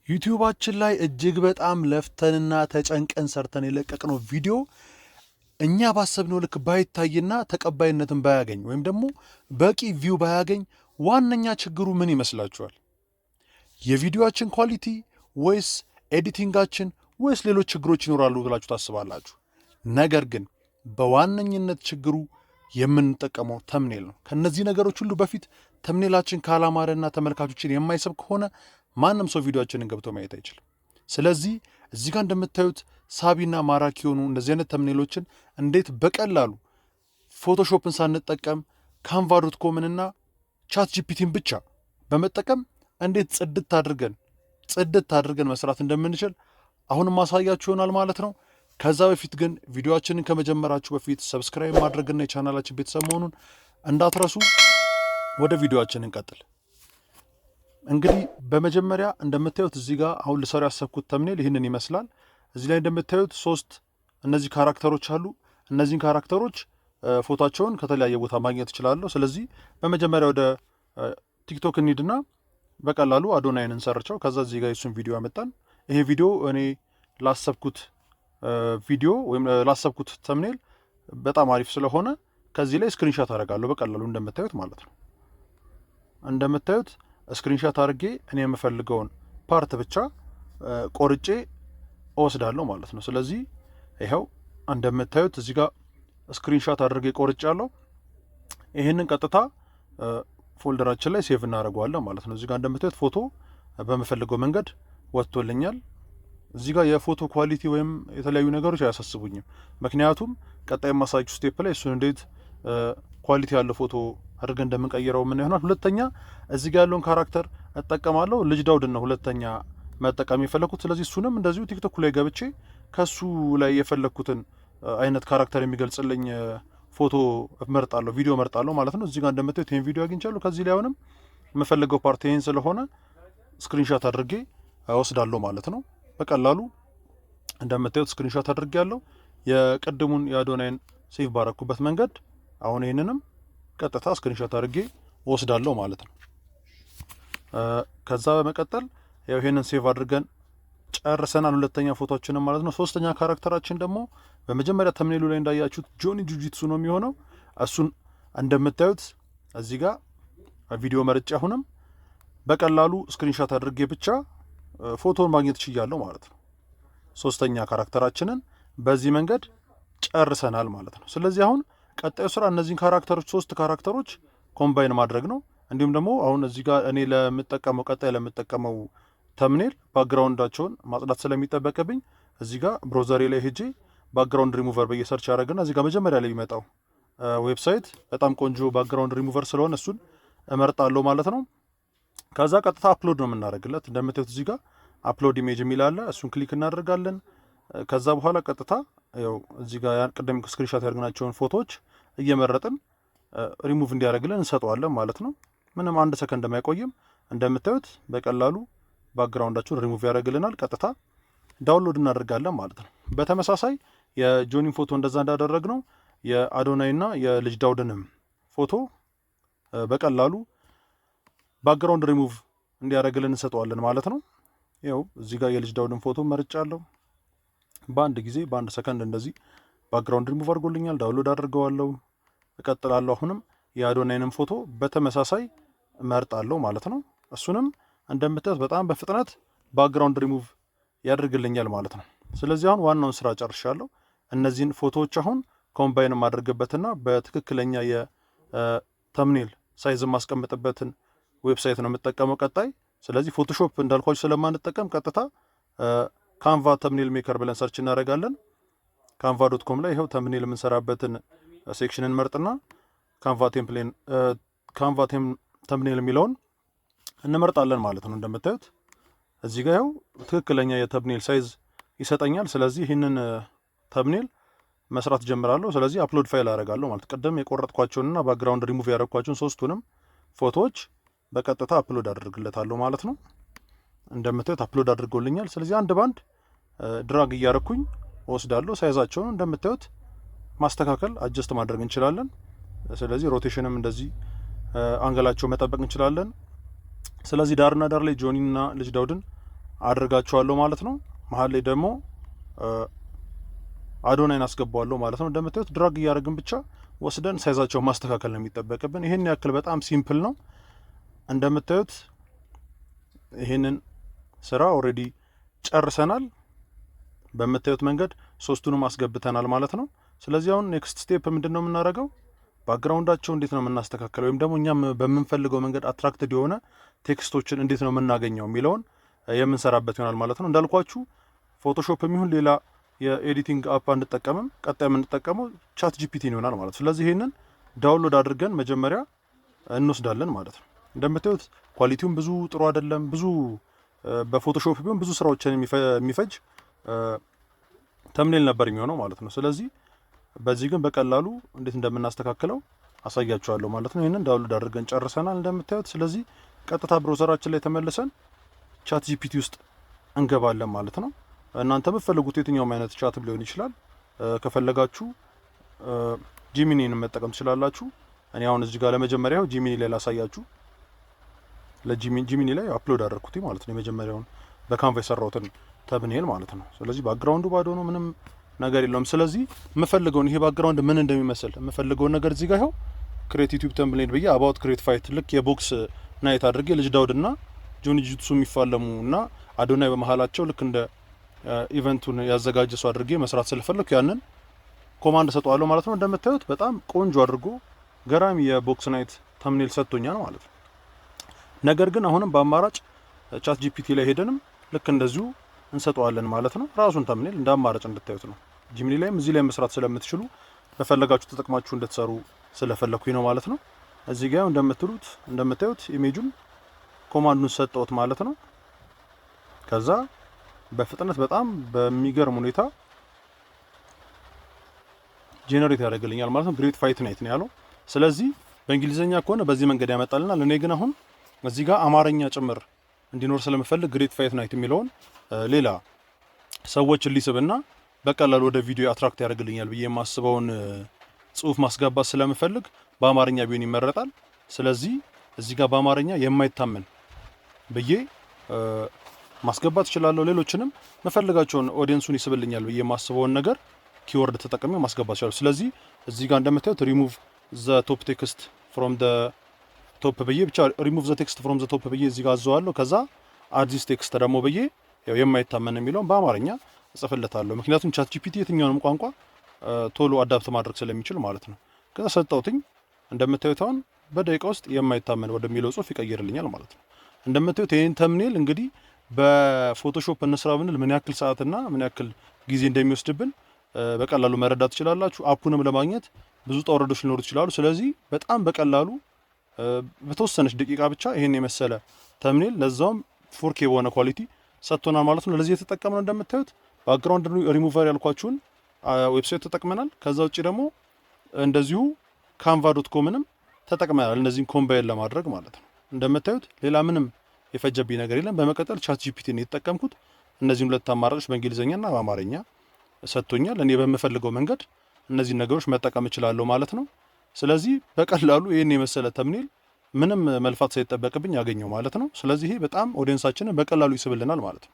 ዩቲዩባችን ላይ እጅግ በጣም ለፍተንና ተጨንቀን ሰርተን የለቀቅነው ቪዲዮ እኛ ባሰብነው ልክ ባይታይና ተቀባይነትን ባያገኝ ወይም ደግሞ በቂ view ባያገኝ ዋነኛ ችግሩ ምን ይመስላችኋል? የቪዲዮአችን quality ወይስ editing ኣችን ወይስ ሌሎች ችግሮች ይኖራሉ ብላችሁ ታስባላችሁ? ነገር ግን በዋነኝነት ችግሩ የምንጠቀመው thumbnail ነው። ከነዚህ ነገሮች ሁሉ በፊት thumbnail ኣችን ካላማረና ተመልካቾችን የማይስብ ከሆነ ማንም ሰው ቪዲዮአችንን ገብቶ ማየት አይችልም። ስለዚህ እዚህ ጋር እንደምታዩት ሳቢና ማራኪ የሆኑ እንደዚህ አይነት thumbnail ኦችን እንዴት በቀላሉ Photoshop ን ሳንጠቀም Canva.com ንና ChatGPT ን ብቻ በመጠቀም እንዴት ጽድት አድርገን መስራት እንደምንችል አሁንም ማሳያችሁ ይሆናል ማለት ነው። ከዛ በፊት ግን ቪዲዮአችንን ከመጀመራችሁ በፊት subscribe ማድረግና የቻናላችን ቤተሰብ መሆኑን እንዳትረሱ። ወደ ቪዲዮአችን እንቀጥል። እንግዲህ በመጀመሪያ እንደምታዩት እዚህ ጋር አሁን ልሰራ ያሰብኩት thumbnail ይህንን ይመስላል። እዚህ ላይ እንደምታዩት ሶስት እነዚህ character ኦች አሉ። እነዚህን character ኦች ፎቷቸውን ከተለያየ ቦታ ማግኘት እችላለሁ። ስለዚህ በመጀመሪያ ወደ ቲክቶክ እንሂድና በቀላሉ አዶናይን እንሰርቸው። ከዛ እዚህ ጋር የሱን ቪዲዮ ያመጣን። ይሄ ቪዲዮ እኔ ላሰብኩት ቪዲዮ ወይም ላሰብኩት thumbnail በጣም አሪፍ ስለሆነ ከዚህ ላይ screenshot አደርጋለሁ በቀላሉ እንደምታዩት ማለት ነው። እንደምታዩት screenshot አድርጌ እኔ የምፈልገውን part ብቻ ቆርጬ እወስዳለሁ ማለት ነው። ስለዚህ ይኸው እንደምታዩት እዚህ ጋር screenshot አድርጌ ቆርጫለሁ። ይህንን ቀጥታ folder ኣችን ላይ save እናደርገዋለን ማለት ነው። እዚህ ጋር እንደምታዩት ፎቶ በምፈልገው መንገድ ወጥቶልኛል። እዚህ ጋር የፎቶ quality ወይም የተለያዩ ነገሮች አያሳስቡኝም። ምክንያቱም ቀጣይ የማሳያችሁ step ላይ እሱን እንዴት quality ያለው ፎቶ አድርገን እንደምንቀይረው ምን ይሆናል። ሁለተኛ እዚህ ጋር ያለውን character እጠቀማለሁ። ልጅ ዳውድን ነው ሁለተኛ መጠቀም የፈለኩት። ስለዚህ እሱንም እንደዚሁ ቲክቶክ ላይ ገብቼ ከሱ ላይ የፈለኩትን አይነት character የሚገልጽልኝ ፎቶ እመርጣለሁ፣ ቪዲዮ እመርጣለሁ ማለት ነው። እዚህ ጋር እንደምታዩት ይህን ቪዲዮ አግኝቻለሁ። ከዚህ ላይ አሁንም የምፈልገው part ይህን ስለሆነ screenshot አድርጌ እወስዳለሁ ማለት ነው። በቀላሉ እንደምታዩት screenshot አድርጌ ያለው የቅድሙን የአዶናይን save ባረኩበት መንገድ አሁን ይህንንም ቀጥታ screenshot አድርጌ እወስዳለሁ ማለት ነው። ከዛ በመቀጠል ያው ይሄንን save አድርገን ጨርሰናል። ሁለተኛ ፎቶችንም ማለት ነው። ሶስተኛ character ኣችን ደግሞ በመጀመሪያ thumbnail ኡ ላይ እንዳያችሁት ጆኒ ጁጂትሱ ነው የሚሆነው። እሱን እንደምታዩት እዚህ ጋር ቪዲዮ መርጬ አሁንም በቀላሉ screenshot አድርጌ ብቻ ፎቶን ማግኘት ችያለሁ ማለት ነው። ሶስተኛ character ኣችንን በዚህ መንገድ ጨርሰናል ማለት ነው። ስለዚህ አሁን ቀጣዩ ስራ እነዚህን character ኦች፣ ሶስት character ኦች combine ማድረግ ነው። እንዲሁም ደግሞ አሁን እዚህ ጋር እኔ ለምጠቀመው ቀጣይ ለምጠቀመው thumbnail background ኣቸውን ማጽዳት ስለሚጠበቅብኝ እዚህ ጋር browser ኤ ላይ ሄጄ ባክግራውንድ ሪሙቨር ብዬ search አደርግና እዚህ ጋር መጀመሪያ ላይ የሚመጣው website በጣም ቆንጆ ባክግራውንድ ሪሙቨር ስለሆነ እሱን እመርጣለሁ ማለት ነው። ከዛ ቀጥታ upload ነው የምናደርግለት። እንደምታዩት እዚህ ጋር upload image የሚል አለ። እሱን click እናደርጋለን። ከዛ በኋላ ቀጥታ ያው እዚህ ጋር ቅድም screenshot ያደረግናቸውን ፎቶዎች እየመረጥን ሪሙቭ እንዲያደርግልን እንሰጠዋለን ማለት ነው። ምንም አንድ ሰከንድ አይቆይም። እንደምታዩት በቀላሉ ባክግራውንዳቸውን ሪሙቭ ያደርግልናል። ቀጥታ download እናደርጋለን ማለት ነው። በተመሳሳይ የጆኒን ፎቶ እንደዛ እንዳደረግነው የአዶናይና የልጅ ዳውድንም ፎቶ በቀላሉ ባክግራውንድ ሪሙቭ እንዲያደርግልን እንሰጠዋለን ማለት ነው። ይኸው እዚህ ጋር የልጅ ዳውድን ፎቶ መርጫለሁ። በአንድ ጊዜ፣ በአንድ ሰከንድ እንደዚህ ባክግራውንድ ሪሙቭ አድርጎልኛል። Download አድርገዋለሁ። እቀጥላለሁ። አሁንም የአዶናይንም ፎቶ በተመሳሳይ እመርጣለሁ ማለት ነው። እሱንም እንደምታዩት በጣም በፍጥነት ባክግራውንድ ሪሙቭ ያደርግልኛል ማለት ነው። ስለዚህ አሁን ዋናውን ስራ ጨርሻለሁ። እነዚህን ፎቶዎች አሁን combine የማደርግበትና በትክክለኛ የ thumbnail size የማስቀምጥበትን website ነው የምጠቀመው ቀጣይ። ስለዚህ Photoshop እንዳልኳችሁ ስለማንጠቀም ቀጥታ Canva thumbnail maker ብለን search እናደርጋለን። Canva.com ላይ ይኸው thumbnail የምንሰራበትን section እንመርጥና Canva template፣ Canva thumbnail የሚለውን እንመርጣለን ማለት ነው። እንደምታዩት እዚህ ጋር ይኸው ትክክለኛ የ thumbnail size ይሰጠኛል። ስለዚህ ይህንን thumbnail መስራት ጀምራለሁ። ስለዚህ upload file አደርጋለሁ ማለት ቅድም የቆረጥኳቸውንና ባክግራውንድ ሪሙቭ ያደረግኳቸውን ሶስቱንም ፎቶዎች በቀጥታ upload አድርግለታለሁ ማለት ነው። እንደምታዩት upload አድርጎልኛል። ስለዚህ አንድ ባንድ drag እያረኩኝ እወስዳለሁ። Size ኣቸውን እንደምታዩት ማስተካከል፣ adjust ማድረግ እንችላለን። ስለዚህ rotation ም እንደዚህ angle ኣቸው መጠበቅ እንችላለን። ስለዚህ ዳርና ዳር ላይ ጆኒና ልጅ ዳውድን አድርጋቸዋለሁ ማለት ነው። መሀል ላይ ደግሞ አዶናይን አስገባዋለሁ ማለት ነው። እንደምታዩት drag እያደረግን ብቻ ወስደን size ኣቸውን ማስተካከል ነው የሚጠበቅብን። ይህን ያክል በጣም simple ነው። እንደምታዩት ይህንን ስራ already ጨርሰናል። በምታዩት መንገድ ሶስቱንም አስገብተናል ማለት ነው። ስለዚህ አሁን next step ምንድን ነው የምናደርገው? Background ኣቸው እንዴት ነው የምናስተካከለው፣ ወይም ደግሞ እኛም በምንፈልገው መንገድ attracted የሆነ text ኦችን እንዴት ነው የምናገኘው የሚለውን የምንሰራበት ይሆናል ማለት ነው። እንዳልኳችሁ Photoshop የሚሆን ሌላ የ editing app አንጠቀምም። ቀጣይ የምንጠቀመው ChatGPT ይሆናል ማለት ነው። ስለዚህ ይህንን download አድርገን መጀመሪያ እንወስዳለን ማለት ነው። እንደምታዩት quality ውም ብዙ ጥሩ አይደለም። ብዙ በ Photoshop ቢሆን ብዙ ስራዎችን የሚፈጅ thumbnail ነበር የሚሆነው ማለት ነው። ስለዚህ በዚህ ግን በቀላሉ እንዴት እንደምናስተካክለው አሳያችኋለሁ ማለት ነው። ይህንን download አድርገን ጨርሰናል እንደምታዩት። ስለዚህ ቀጥታ browser ኣችን ላይ ተመልሰን ChatGPT ውስጥ እንገባለን ማለት ነው። እናንተ የምትፈልጉት የትኛውም አይነት chat ም ሊሆን ይችላል። ከፈለጋችሁ Gemini ን መጠቀም ትችላላችሁ። እኔ አሁን እዚህ ጋር ለመጀመሪያው Gemini ላይ ላሳያችሁ። ለ Gemini ላይ upload አደረኩት ማለት ነው። የመጀመሪያውን በ Canva የሰራሁትን thumbnail ማለት ነው። ስለዚህ background ኡ ባዶ ነው፣ ምንም ነገር የለውም። ስለዚህ የምፈልገውን ይሄ background ምን እንደሚመስል የምፈልገውን ነገር እዚህ ጋር ይኸው create YouTube thumbnail ብዬ about great fight ልክ የ box night አድርጌ ልጅ ዳውድ እና ጆኒ ጂትሱ የሚፋለሙ እና አዶናይ በመሀላቸው ልክ እንደ event ኡን ያዘጋጀ ሰው አድርጌ መስራት ስለፈለኩ ያንን command ሰጠዋለሁ ማለት ነው። እንደምታዩት በጣም ቆንጆ አድርጎ ገራሚ የ box night thumbnail ሰጥቶኛል ማለት ነው። ነገር ግን አሁንም በአማራጭ ChatGPT ላይ ሄደንም ልክ እንደዚሁ እንሰጠዋለን ማለት ነው። ራሱን thumbnail እንደ አማራጭ እንድታዩት ነው። Gemini ላይም እዚህ ላይ መስራት ስለምትችሉ በፈለጋችሁ ተጠቅማችሁ እንድትሰሩ ስለፈለኩኝ ነው ማለት ነው። እዚህ ጋር እንደምታዩት image ኡን command ኡን ሰጠውት ማለት ነው። ከዛ በፍጥነት በጣም በሚገርም ሁኔታ generate ያደርግልኛል ማለት ነው። Great fight night ነው ያለው። ስለዚህ በእንግሊዝኛ ከሆነ በዚህ መንገድ ያመጣልናል። እኔ ግን አሁን እዚህ ጋር አማርኛ ጭምር እንዲኖር ስለምፈልግ great fight night የሚለውን ሌላ ሰዎችን ሊስብና በቀላሉ ወደ ቪዲዮ attract ያደርግልኛል ብዬ የማስበውን ጽሁፍ ማስገባት ስለምፈልግ በአማርኛ ቢሆን ይመረጣል። ስለዚህ እዚህ ጋር በአማርኛ የማይታመን ብዬ ማስገባት እችላለሁ። ሌሎችንም መፈልጋቸውን audience ኡን ይስብልኛል ብዬ የማስበውን ነገር keyword ተጠቅሜ ማስገባት እችላለሁ። ስለዚህ እዚህ ጋር እንደምታዩት ሪሙቭ ዘ ቶፕ ቴክስት ፍሮም ደ ቶፕ ብዬ ብቻ ሪሙቭ ዘ ቴክስት ፍሮም ዘ ቶፕ ብዬ እዚህ ጋር አዘዋለሁ። ከዛ add this text ደግሞ ብዬ ያው የማይታመን የሚለውን በአማርኛ እጽፍለታለሁ። ምክንያቱም ChatGPT የትኛውንም ቋንቋ ቶሎ adapt ማድረግ ስለሚችል ማለት ነው። ከዛ ሰጠውትኝ። እንደምታዩት አሁን በደቂቃ ውስጥ የማይታመን ወደሚለው ጽሁፍ ይቀይርልኛል ማለት ነው። እንደምታዩት ይህን thumbnail እንግዲህ በ Photoshop እንስራ ብንል ምን ያክል ሰዓትና ምን ያክል ጊዜ እንደሚወስድብን በቀላሉ መረዳት ትችላላችሁ። App ኡንም ለማግኘት ብዙ ውጣ ውረዶች ሊኖሩ ይችላሉ። ስለዚህ በጣም በቀላሉ በተወሰነች ደቂቃ ብቻ ይሄን የመሰለ thumbnail ለዛውም 4K በሆነ quality ሰጥቶናል ማለት ነው። ለዚህ የተጠቀምነው እንደምታዩት ባክግራውንድ ሪሙቨር ያልኳችሁን website ተጠቅመናል። ከዛ ውጭ ደግሞ እንደዚሁ Canva.com ንም ተጠቅመናል። እነዚህን combine ለማድረግ ማለት ነው። እንደምታዩት ሌላ ምንም የፈጀብኝ ነገር የለም። በመቀጠል ChatGPT ነው የተጠቀምኩት። እነዚህን ሁለት አማራጮች በእንግሊዝኛና በአማርኛ ሰጥቶኛል። እኔ በምፈልገው መንገድ እነዚህን ነገሮች መጠቀም እችላለሁ ማለት ነው። ስለዚህ በቀላሉ ይህን የመሰለ thumbnail ምንም መልፋት ሳይጠበቅብኝ ያገኘው ማለት ነው። ስለዚህ ይሄ በጣም audience ኣችንን በቀላሉ ይስብልናል ማለት ነው።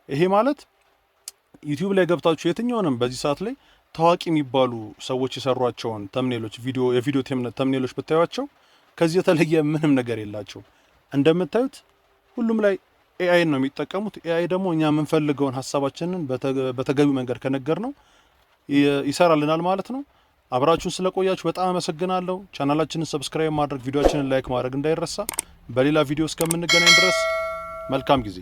ይሄ ማለት YouTube ላይ ገብታችሁ የትኛውንም በዚህ ሰዓት ላይ ታዋቂ የሚባሉ ሰዎች የሰሯቸውን thumbnail ኦች ቪዲዮ የቪዲዮ thumbnail ኦች ብታዩቸው ከዚህ የተለየ ምንም ነገር የላቸውም። እንደምታዩት ሁሉም ላይ AI ን ነው የሚጠቀሙት። AI ደግሞ እኛ የምንፈልገውን ሀሳባችንን በተገቢው መንገድ ከነገርነው ይሰራልናል ማለት ነው። አብራችሁን ስለቆያችሁ በጣም አመሰግናለሁ። ቻናላችንን subscribe ማድረግ፣ ቪዲዮአችንን like ማድረግ እንዳይረሳ። በሌላ ቪዲዮ እስከምንገናኝ ድረስ መልካም ጊዜ።